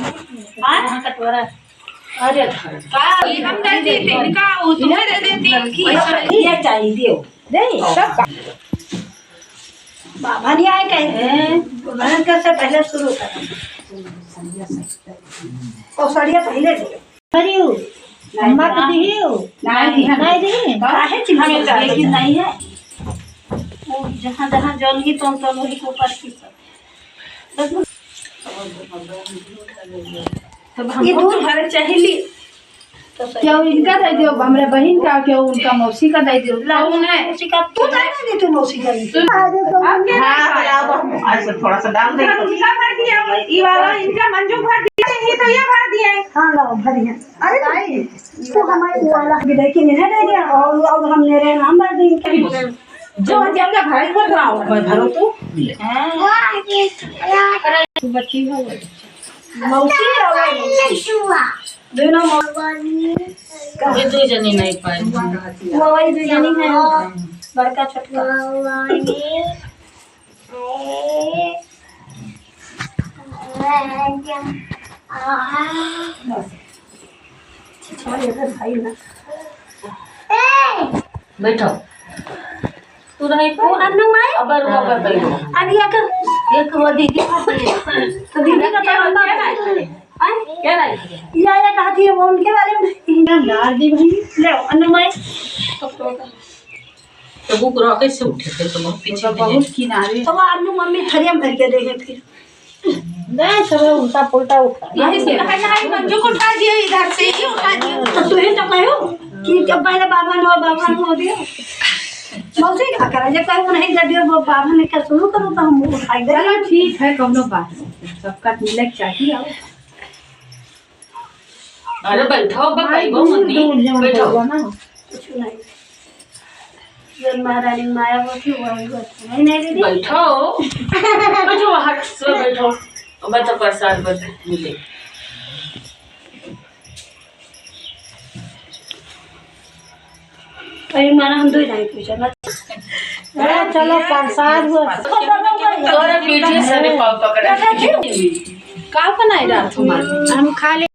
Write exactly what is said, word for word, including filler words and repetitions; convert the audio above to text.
हाँ? कहाँ कटोरा? अरे, का? ये हम दे देते, इनका वो तुम्हें दे देती। ये चाहिए, दियो। दे, सब का। बाबा नहीं आए कहे, हैं? भयंकर से पहले शुरू करो। और सड़िया पहले दे। अरे, अम्मा तो दी हो। नहीं, नहीं। नहीं दी। काहे चिल्ला रही है? लेकिन नहीं है। वो जहाँ, जहाँ जौन ही तौन तौन वही को ऊपर की सब। तब ये हमको दूध भरे चाहिए ली। तो सही। क्यों इनका दे दियो, हमरे बहिन का, क्यों उनका मौसी का दे दियो? लाओ ना। मौसी का, तू दे दे, तू मौसी का। सुन। अरे तो हाँ, हाँ, हाँ, हाँ, हाँ, ऐसे थोड़ा सा डाल दे। इनका भर दिया, ये वाला इनका मंजू भर दिया, ये तो ये भर दिया है। हाँ, लाओ, भर दिया। अरे भाई, तो हमारे वाला भी दे के नहीं दे दिया, और, और हम मेरे नाम भर देंगे। जो जब भाई को बुलाओ, कोई भरो तो। हाँ। तू बच्ची हो। मौसी आवे। दोनों मौ-, ये दो जने नहीं पाए। वो वही दो जने हैं, बड़का छोटका। बस। छोड़, ये तो भाई ना। बैठो। तू रही वो अन्नू माई? अबर, अबर बैठो। अब ये कर, एक वो दीदी खाती है। तो दीदी का क्या नाम है? हैं? क्या लाई? या, या कहती है, वो उनके बारे में। इनका डाल दी भाई। ले, अन्नू माई। तो बुक रॉकेट से उठे थे, तो बहुत पीछे तो थे। बहुत किनारे। तो वो अन्नू मम्मी थरिया में भर के दे फिर। नहीं, सब उल्टा पुल्टा उठा। यही से कहा, नहीं, मंजू को उठा दिए, इधर से ही उठा दिए। तो तू ही तो कहो कि जब पहले बाबा ने, बाबा ने हो दिया। मौसी का करा, जब कहो नहीं कर दिया, वो बाबा ने क्या शुरू करो, तो हम उठाई दे। चलो, ठीक है, कौनो बात नहीं, सबका तिलक चाहिए। आओ। अरे बैठो, अब माई बैठो, दूर मम्मी, दूर जौन बैठो। बोलबो ना। कुछ नहीं। जौन महारानी माया होती, वही होती। नहीं, नहीं, दीदी। बैठो। बैठो, बाहर से बैठो। अब तो प्रसाद बस मिले। अरे मारा, हम दो ही नहीं पूछा ना। अरे चलो, प्रसाद हुआ। तोरे पीछे से ने पाँव पकड़ा। का बनाई रात हमार? हम खा ले।